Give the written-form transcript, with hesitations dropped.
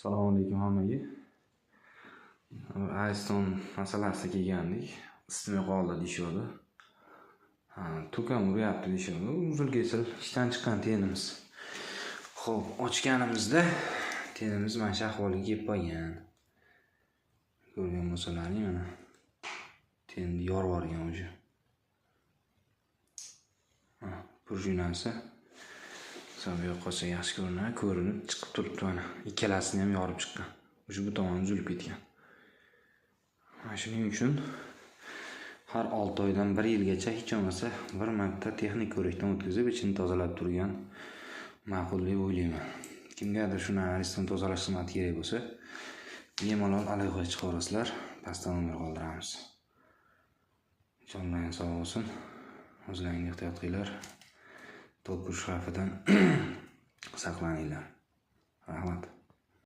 Assalomu alaykum hammaga. Ariston masalasida kelgandik. Isitmay qoldi deyishadi. Ha, tok ham uryapti deyishadi. Uzil-kesil ishdan chiqqan tenimiz. Xo'p, ochganimizda tenimiz mana shu ahvolga kelib qolgan. Ko'rgan bo'lsalaring mana tenni yorib yuborgan уже. Ha, prujinasi bu yoqqa qolsa yaxshi ko'rinadi, ko'rinib chiqib turibdi mana. Ikkalasini ham yorib chiqqan. Уже bu tomoni uzilib ketgan. Mana shuning uchun har 6 oydan 1 yilgacha hech bo'lmasa bir marta texnik ko'rikdan o'tkazib, ichini tozalab turgan ma'qul deb o'ylayman. Kimgadir shuni Ariston tozalash xizmati kerak bo'lsa, bemalol aloqaga chiqaverasizlar. Pastda nomer qoldiramiz. Jonlaring sog' bo'lsin. O'zlaringni ehtiyot qilinglar. Tok urish xavfidan saqlaninglar. Rahmat.